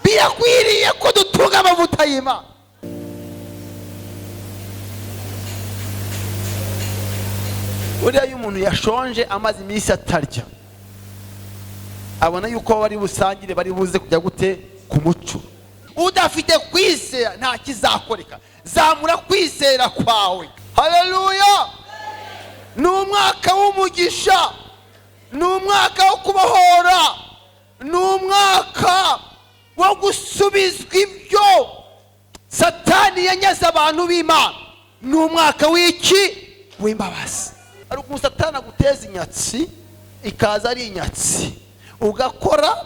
Birakwiriye ko dutunga amavuta y'Imana. Buriya iyo umuntu yashonje amaze iminsi atarya, abona yuko bari busangire, bari buze kujya gute ku muco. Udafite kwizera nta kizakoreka. Zamura kwizera kwawe. Haleluya! Ni umwaka w'umugisha, ni umwaka wo kubohora, ni umwaka wo gusubizwa ibyo Satani yanyaze abantu b'Imana, ni umwaka w'iki? W'imbabazi. Hari ukuntu Satani aguteza inyatsi, ikaza ari inyatsi, ugakora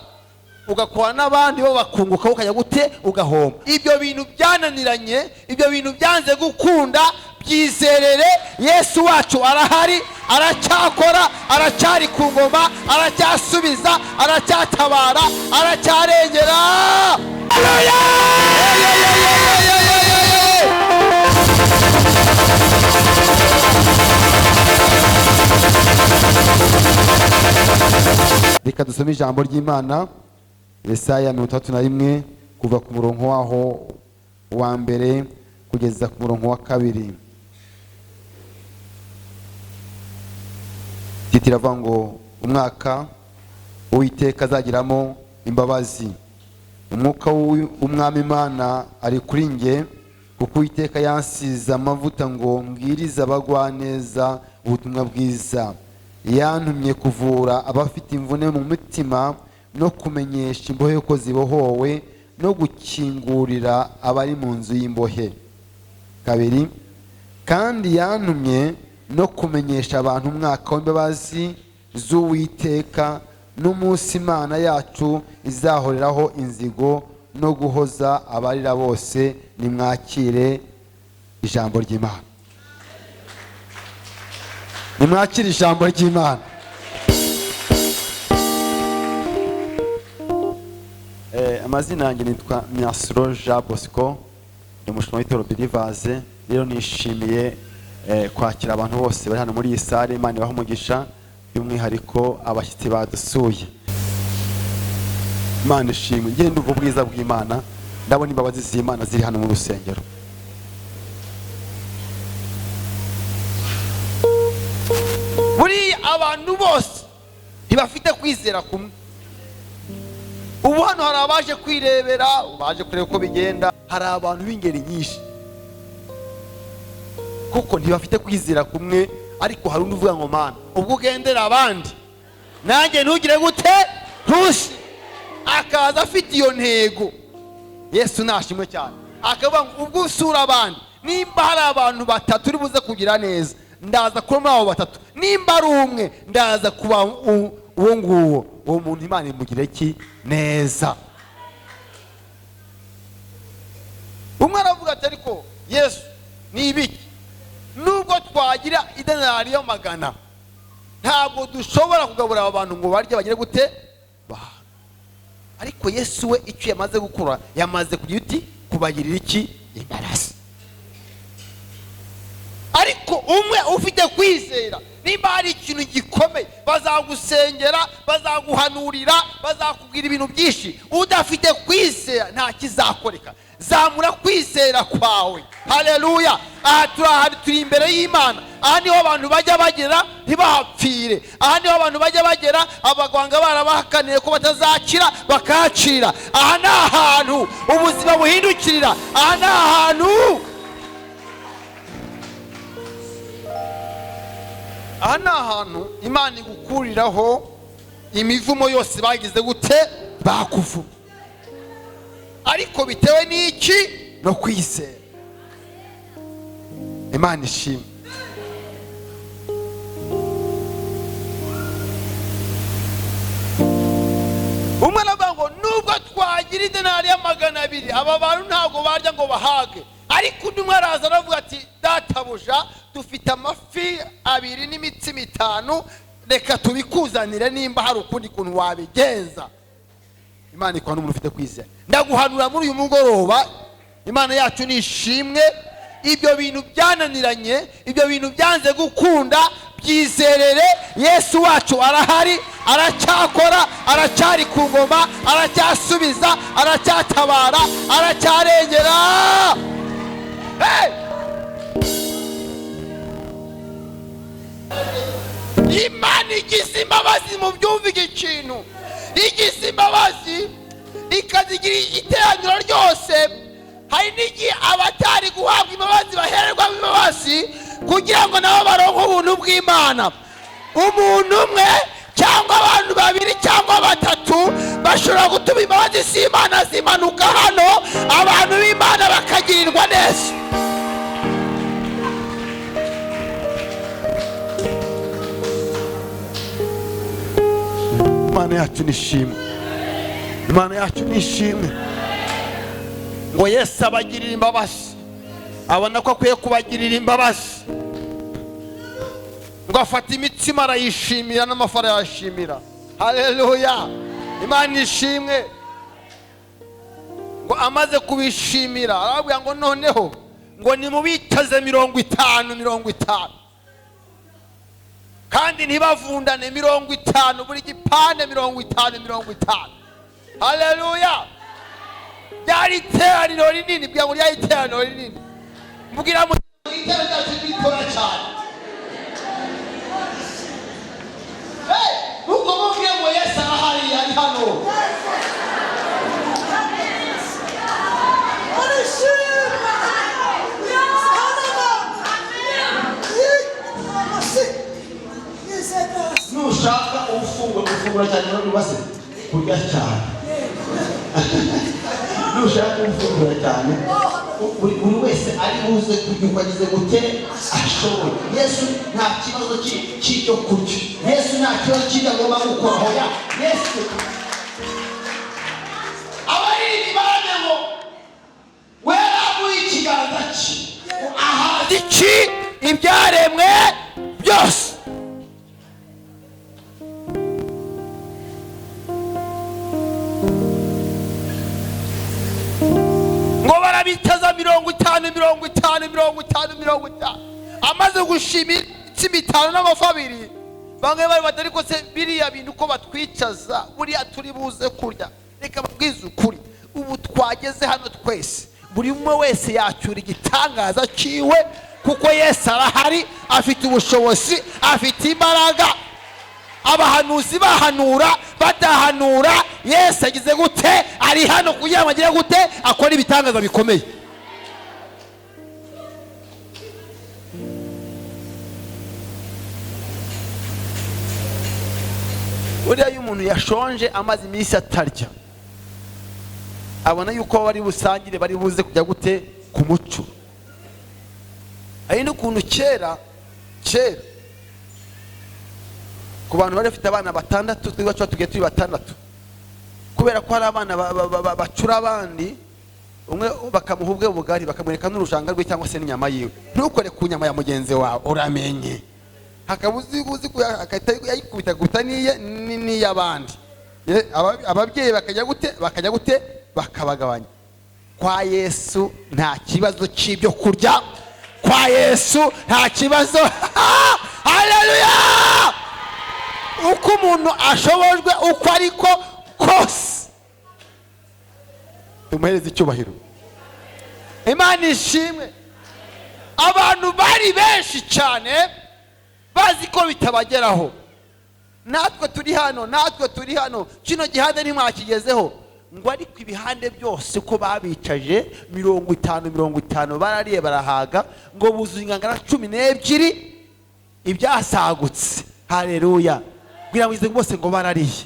ugakora n'abandi bo bakunguka, ukajya gute? Ugahomba. Ibyo bintu byananiranye, ibyo bintu byanze gukunda, byizerere. Yesu wacu arahari, aracyakora, aracyari ku ngoma, aracyasubiza, aracyatabara, aracyarengera. Haleluya! Reka dusome ijambo ry'Imana, Yesaya 31, kuva ku murongo waho wa mbere kugeza ku murongo wa kabiri. Titi iravuga ngo umwaka Uwiteka azagiramo imbabazi. Umwuka w'Umwami Imana ari kuri nge, kuko Uwiteka yansize amavuta ngo mbwirize abagwaneza ubutumwa bwiza. Yantumye kuvura abafite imvune mu mutima, no kumenyesha imbohe ko zibohowe, no gukingurira abari mu nzu y'imbohe. Kabiri, kandi yantumye no kumenyesha abantu umwaka w'imbabazi z'Uwiteka, n'umunsi Imana yacu izahoreraho inzigo, no guhoza abarira bose. Nimwakire ijambo ry'Imana, nimwakire ijambo ry'Imana. Amazina yanjye nitwa Myasiro Jean Bosco, ni umushumba w'itorero Believers. Rero nishimiye kwakira abantu bose bari hano muri iyi sale. Imana ibahe umugisha, by'umwihariko abashyitsi badusuye. Imana ishimwe. Ngende ndumva ubwiza bw'Imana, ndabona imbabazi z'Imana ziri hano mu rusengero. Buriya abantu bose ntibafite kwizera kumwe. Ubu hano hari abaje kwirebera, baje kureba uko bigenda. Hari abantu b'ingeri nyinshi, kuko ntibafite kwizera kumwe. Ariko hari undi uvuga ngo Mana, ubwo ugendera abandi nanjye ntugire gute, ntushi. Akaza afite iyo ntego. Yesu nashimwe cyane. Akavuga ngo ubwo usura abandi, nimba hari abantu batatu uri buze kugira neza, ndaza kuba muri abo batatu. Nimba ari umwe, ndaza kuba uwo nguwo. Uwo muntu Imana imugire ki? Neza. Umwe aravuga ati ariko Yesu ni ibiki? Nubwo twagira idenariyo 100, ntabwo dushobora kugaburira aba bantu ngo barye bagire gute? Ariko Yesu we icyo yamaze gukora, yamaze kugira uti kubagirira iki? Imbabazi. Ariko umwe ufite kwizera, nimba hari ikintu gikomeye, bazagusengera, bazaguhanurira, bazakubwira ibintu byinshi. Udafite kwizera nta kizakoreka. Zamura kwizera kwawe. Haleluya! Aha turi imbere y'Imana. Aha niho abantu bajya bagera ntibahapfire. Aha niho abantu bajya bagera abaganga barabahakaniye ko batazakira, bakahacira. Aha ni ahantu ubuzima buhindukirira. Aha ni ahantu, aha ni ahantu Imana igukuriraho imivumo yose bagize gute? Bakuvuma. Ariko bitewe n'iki? No kwizera. Imana ishimwe. Umwe aravuga ngo nubwo twagira idenariyo ya 200, aba bantu ntabwo barya ngo bahage. Ariko undi umwe araza aravuga ati databuja, dufite amafi 2 n'imitsima 5, reka tubikuzanire nimba hari ukundi kuntu wabigenza. Imana ikora n'umuntu ufite kwizera. Ndaguhanura muri uyu mugoroba, Imana yacu nishimwe. Ibyo bintu byananiranye, ibyo bintu byanze gukunda, byizerere. Yesu wacu arahari, Aracyakora, aracyari ku ngoma, aracyasubiza, aracyatabara, aracyarengera. Hey! Imana igize imbabazi, mu byumva ikintu, igize imbabazi ikazigira iteraniro ryose. Hari n'igihe abatari guhabwa imbabazi bahererwamo imbabazi kugira ngo nabo baronke ubuntu bw'Imana. Umuntu umwe cyangwa abantu babiri cyangwa batatu bashobora gutuma imbabazi z'Imana zimanuka hano, abantu b'Imana bakagirirwa neza. Imana yacu nishimwe, Imana yacu nishimwe. Ngo Yesu abagirira imbabazi, abona ko akwiye kubagirira imbabazi, ngo afata imitsima arayishimira n'amafi arayashimira. Haleluya, Imana ishimwe. Ngo amaze kubishimira arababwira ngo noneho ngo nimubitaze 50 50, kandi ntibavundane, 50 buri gipande, 50 50. Haleluya. Ryari iteraniro rinini, bwira ngo ryari iteraniro rinini. Mbwira mu iteraniro ryacu ritoya cyane. Hey, uko mubwiye ngo Yesu arahari, ari hano. Nushaka ufungura, ufungura cyane no base kurya cyane. Nushaka ufungura cyane, buri wese ari buze kurya uko agize gute ashoboye. Yesu nta kibazo cy'icyo kurya, Yesu nta kibazo cy'ibyo agomba gukora. Hoya, Yesu abaririmbyi baravuze ngo weraguye ikiganza cye ahaza iki ibyaremwe byose. Ngo barabitaza 50 50 50 50. Amaze gushimira imitsima 5 n'amafi 2, bamwe bari bati ariko se biriya bintu ko batwicaza, buriya turi buze kurya. Reka babwize ukuri, ubu twageze hano twese, buri umwe wese yacyura igitangaza ciwe, kuko Yesu arahari, afite ubushobozi, afite imbaraga. Abahanuzi bahanura badahanura, Yesu agize gute? Ari hano kugira ngo agire gute? Akore ibitangaza bikomeye. Buriya iyo umuntu yashonje amaze iminsi atarya, abona yuko bari busangire, bari buze kujya gute ku muco. Hari n'ukuntu kera kera ku bantu bari bafite abana 6, twibacu tugiye turi 6, kubera ko hari abana bacura abandi, umwe bakamuha ubwe bugari, bakamwereka n'urujanga rwe cyangwa se n'inyama yiwe. Ntukore ku nyama ya mugenzi wawe, uramenye. Hakaba uzi agahita ayikubita guta n'iy'abandi. Ababyeyi bakajya gute? Bakajya gute? Bakabagabanya. Kwa Yesu nta kibazo cy'ibyo kurya, kwa Yesu nta kibazo. Haleluya! Uko umuntu ashobojwe uko ariko kose, tumuhereze icyubahiro. Imana ishimwe. Abantu bari benshi cyane bazi ko bitabageraho. Natwe turi hano, natwe turi hano, kino gihande ntimwakigezeho. Ngo ariko ibihande byose ko babicaje 50 50 barariye barahaga, ngo buzuye ingangara 12 ibyasagutse. Haleluya. Bwira mwize bose ngo barariye.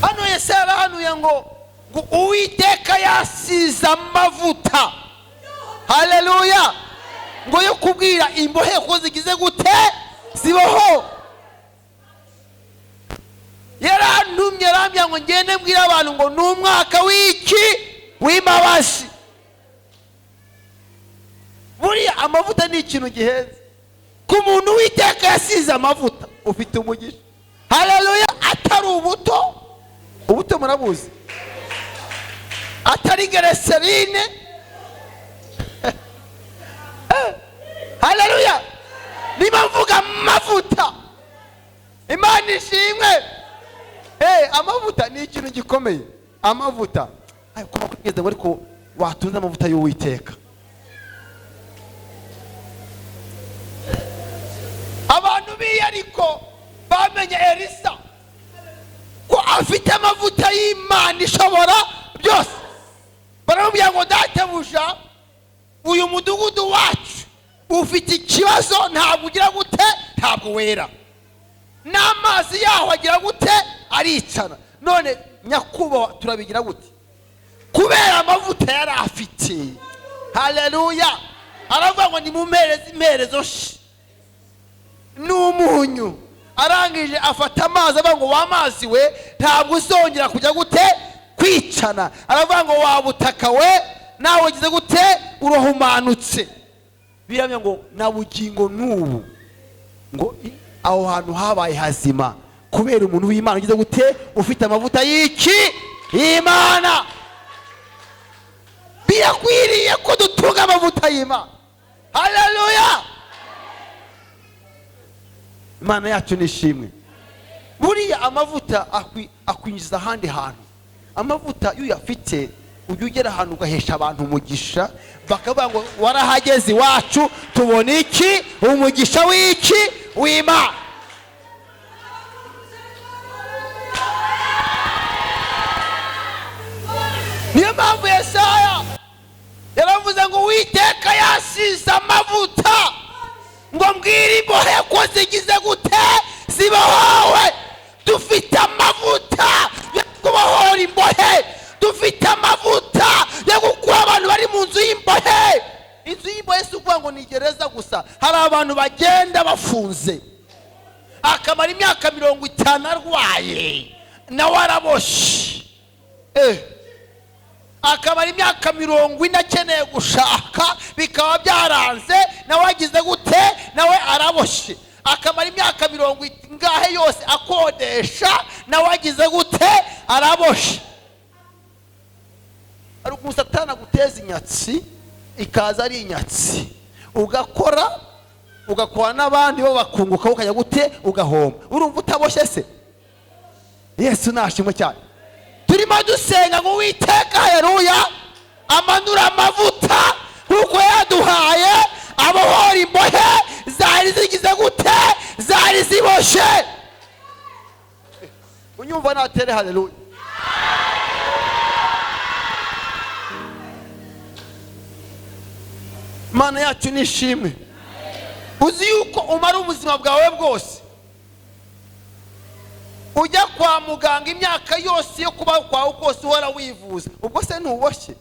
Hano Yesu yarahanuye ngo Uwiteka yasize amavuta. Haleluya. Ngo yo kubwira imbohe ko zigize gute? Ziboho. Yarantumye arambwira ngo ngende mbwire abantu ngo ni umwaka w'iki? W'imbabazi. Buriya amavuta ni ikintu gihenze. Ku muntu Uwiteka yasize amavuta ufite umugisha. Haleluya. Atari ubuto, ubuto murabuzi, atari gereserine. Haleluya! Niba mvuga amavuta, Imana ishimwe. Amavuta ni ikintu gikomeye. Amavuta ngo ariko watunze amavuta y'Uwiteka. Abantu b'Iyeriko bamenye Elisa ko afite amavuta y'Imana ishobora byose, baramubwira ngo databuja, uyu mudugudu wacu ufite ikibazo, ntabwo ugira gute, ntabwo wera, n'amazi yaho agira gute, aricana. None nyakubahwa turabigira gute? Kubera amavuta yari afite. Haleluya! Aravuga ngo nimumereze imperezo n'umunyu. Arangije afata amazi, avuga ngo wa mazi we, ntabwo uzongera kujya gute, kwicana. Aravuga ngo wa butaka we, nawe ugize gute, urahumanutse. Biramya ngo na bugingo n'ubu ngo aho hantu habaye hazima kubera umuntu w'Imana ugize gute, ufite amavuta y'iki, y'Imana. Birakwiriye ko dutunga amavuta y'Imana. Haleluya! Imana yacu nishimwe. Buriya amavuta akwinjiza ahandi hantu. Amavuta iyo uyafite ujya ugera ahantu ugahesha abantu umugisha, bakavuga ngo warahageze iwacu tubona iki, umugisha w'iki, w'Imana. Niyo mpamvu Yesaya yaravuze ngo Uwiteka yasize amavuta ngo mbwire imbohe ko zigize gute, zibohowe. Dufite amavuta yo kubohora imbohe, dufite amavuta yo gukura abantu bari mu nzu y'imbohe. Inzu y'imbohe si ukuvuga ngo ni gereza gusa, hari abantu bagenda bafunze akamara imyaka 50 arwaye nawe araboshye, akamara imyaka 40 akeneye gushaka bikaba byaranze, nawe agize gute, nawe araboshye. Akamara imyaka 40 yose akodesha, nawe agize gute, araboshye. Ari ukuntu Satani aguteza inyatsi, ikaza ari inyatsi, ugakora ugakora n'abandi bo bakunguka, ukajya gute, ugahomba. Urumva utaboshye se? Yesu nashimwe cyane. Turimo dusenga ngo Uwiteka, haleluya, amanura amavuta nkuko yaduhaye, abohora imbohe zari zigize gute, zari ziboshye. Unyumva natere haleluya. Imana yacu nishimwe. Uzi yuko umara ubuzima bwawe bwose ujya kwa muganga imyaka yose yo kubaho kwawe kose uhora wivuza, ubwo se ntuboshye?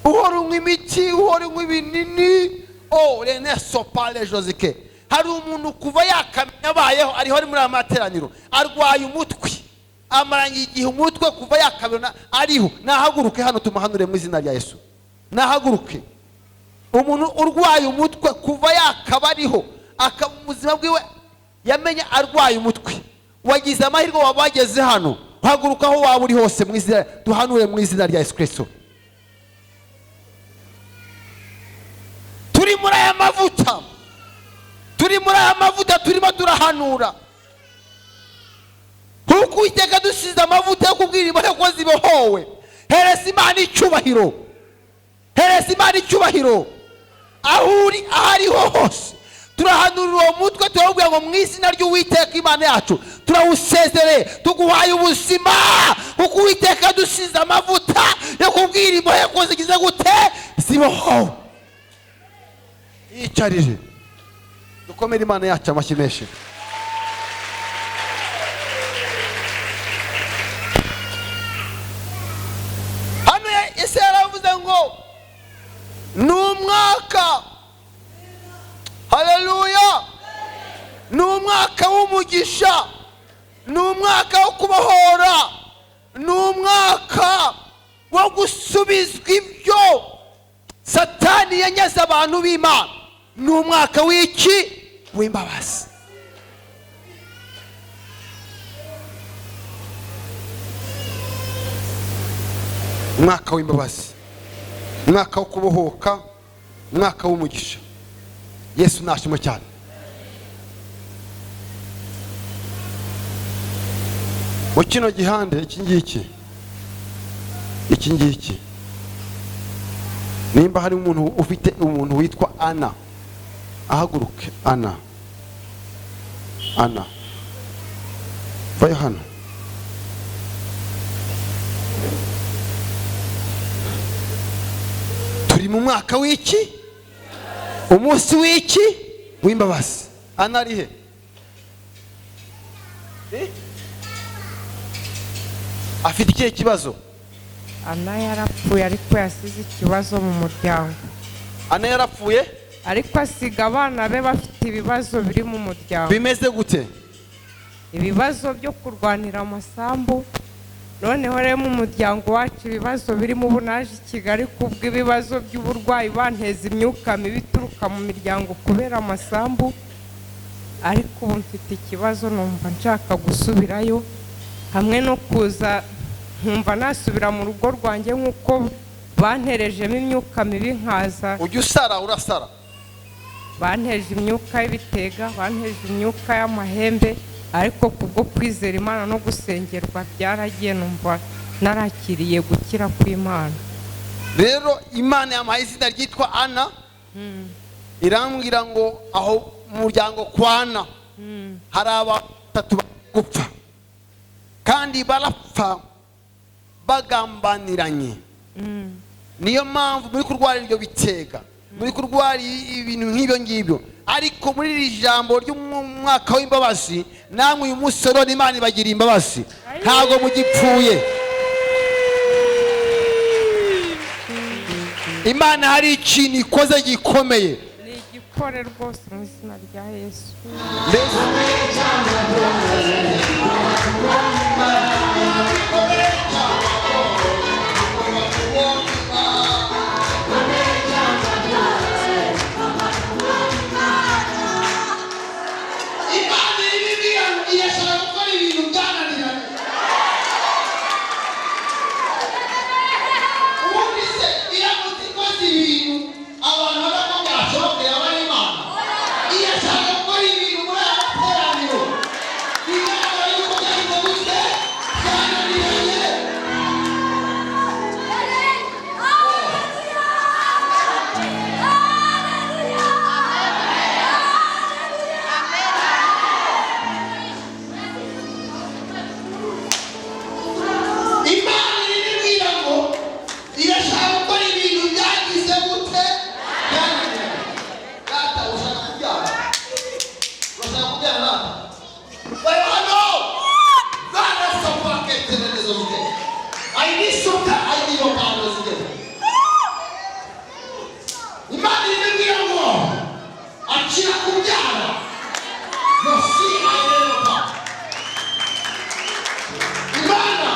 Uhora unywa imiti, uhora unywa ibinini. Oh, rene sopale josike. Hari umuntu kuva yakamenya abayeho ariho ari muri aya materaniro, arwaye umutwe, amaranye igihe umutwe kuva yakamenya ariho. Nahaguruke hano tumuhanure mu izina rya Yesu. Nahaguruke. Umuntu urwaye umutwe kuva yakaba ariho, akaba ubuzima bwiwe yamenye arwaye umutwe, wagize amahirwe wabageze hano, haguruka aho waba uri hose mu izina, duhanure mu izina rya Yesu Kristo. Turi muri aya mavuta, turi muri aya mavuta, turimo turahanura. Kuko Uwiteka dusize amavuta yo kubwira imbohe ko zibohowe. Hereza Imana icyubahiro, hereza Imana icyubahiro aho uri aho ariho hose. Turahanurira uwo mutwe, turawubwira ngo mu izina ry'Uwiteka Imana yacu turawusezereye, tuguhaye ubuzima, kuko Uwiteka dusize amavuta yo kubwira imbohe ko zigize gute, zibohowe. Yicarire, dukomere Imana yacu amashyi menshi. Hano Yesu yaravuze ngo ni umwaka, haleluya, ni umwaka w'umugisha, ni umwaka wo kubohora, ni umwaka wo gusubizwa ibyo Satani yanyaze abantu b'Imana, ni umwaka w'iki, w'imbabazi. Umwaka w'imbabazi, umwaka wo kubohoka, Umwaka w'umugisha. Yesu nashimwe cyane. Mu kino gihande iki ngiki, iki ngiki, nimba hari umuntu ufite umuntu witwa Ana, ahaguruke. Ana, Ana, vayo hano. Turi mu mwaka w'iki? Umunsi w'iki? W'imbabazi. Ana ari he? Afite ikihe kibazo? Ana yarapfuye, ariko yasize ikibazo mu muryango. Ana yarapfuye, ariko asiga abana be bafite ibibazo biri mu muryango. Bimeze gute? Ibibazo byo kurwanira amasambu. Noneho rero mu muryango wacu ibibazo birimo, ubu naje i Kigali kubw'ibibazo by'uburwayi, banteza imyuka mibi ituruka mu miryango kubera amasambu. Ariko ubu mfite ikibazo, numva nshaka gusubirayo, hamwe no kuza nkumva nasubira mu rugo rwanjye nk'uko banterejemo imyuka mibi nkaza. Ujya usara? Urasara? Banteje imyuka y'ibitega, banteje imyuka y'amahembe, ariko kubwo kwizera Imana no gusengerwa byaragiye, numva narakiriye gukira kw'Imana. Rero Imana yamuhaye izina ryitwa Ana, irambwira ngo aho mu muryango kwa Ana hari abantu batatu bari gupfa, kandi barapfa bagambaniranye. Niyo mpamvu muri kurwara ibyo bitega, muri kurwara ibintu nk'ibyo ngibyo. Ariko muri iri jambo ry'umwaka w'imbabazi, namwe uyu munsi rero Imana ibagira imbabazi, ntabwo mugipfuye. Imana hari ikintu ikoze gikomeye. Ni igikore rwose mu izina rya Yesu. Imana iribwira ngo irashaka gukora ibintu byananiranye. Ubundi se iramutse ikoze ibintu abantu babona ko byashoboka, yaba ari Imana? Irashaka gukora ibintu muri aya materaniro bigaragara yuko byagize gute? Byananiranye. Imana iribwira ngo irashaka gukora ibintu byagize gute? Byananiranye. Data, ushaka kubyara? Urashaka kubyara, data? Bari hano barasopaketererezo zigera ayinisuka ayiyopano zigera. Imana iribwira ngo akira kubyara nosi ayireropa. Imana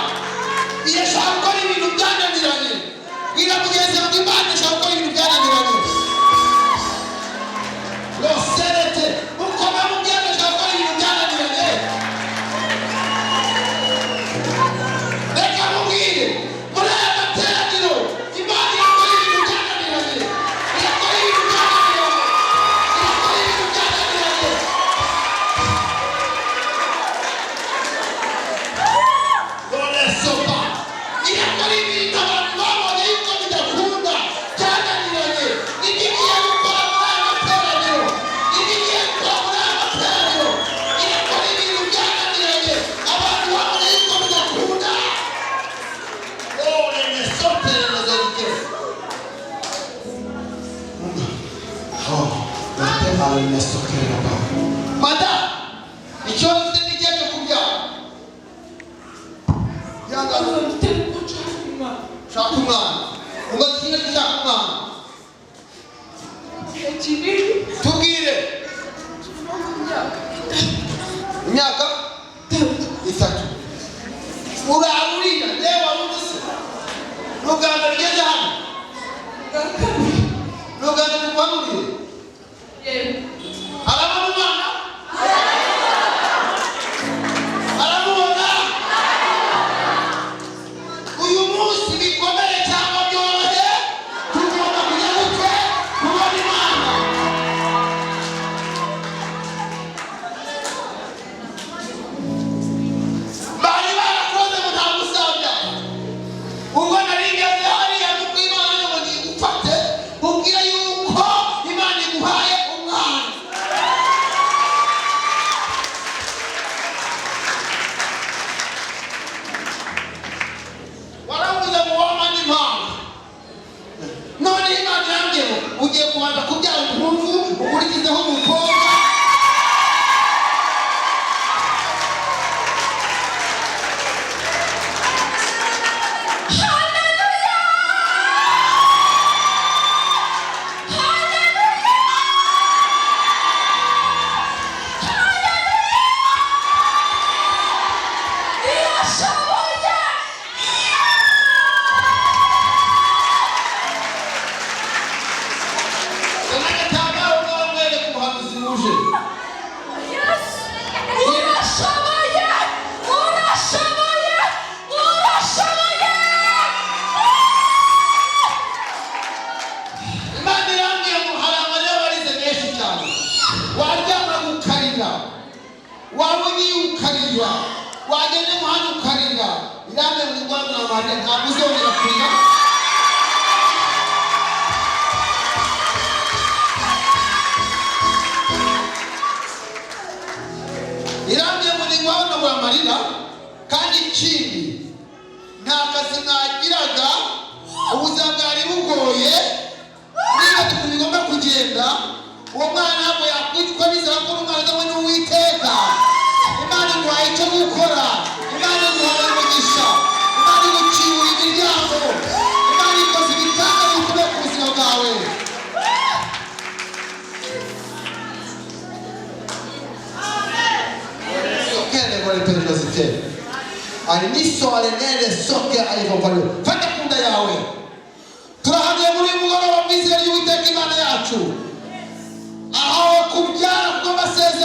irashaka gukora ibintu byananiranye. Bwira mugenzi wawe ngo Imana ishaka gukora ibintu byananiranye. Roserete ukoma mubwira, ashaka gukora ibintu byananiranye. Reka mubwire, muri aya materaniro Imana irakora ibintu byananiranye, irakora ibintu byananiranye, irakora ibintu byananiranye. Loresopa irakora ibintu abantu babonye yuko bidakunda, byananiranye. Nibyo igiye gukora muri aya materaniro, nibyo igiye gukora muri aya materaniro. Irakora ibintu byananiranye, abantu babonye yuko bidakunda. Orenesoterenezoike. Madamu, ikibazo ufite ni ikihe cyo kubyara? Ihangane. Ushaka umwana, umaze igihe ushaka umwana? Tubwire. Imyaka 3 urarurira. Yewe, wari se ni ubwa mbere ugeze hano? Ni ubwa mbere tukuhanuriye? Arabona umwana, aramubona uyu munsi. Bikomere cyangwa byorohe, tugomba kujya gutwe kubona. Waba ugiye ukarira, wagenda umuhanda ukarira, irambe mu Rwanda amarira, ntabwo uzongera kurira. Irambye muri Rwanda ngo amarira. Kandi ikindi, nta kazi mwagiraga, ubuzima bwari bugoye. Niba bigomba kugenda, uwo mwana ntabwo yakwicwa n'inzara, kuko umwana azanywe n'Uwiteka. Imana iguhaye icyo gukora, Imana iguhaye umugisha, Imana igucibura imiryango, Imana ikoze ibitangaza bikomeye ku buzima bwawe. Fata ku nda yawe. Turahanuye muri uyu mugoroba mu izina ry'Uwiteka Imana yacu, aho kubyara kubw'amasezerano.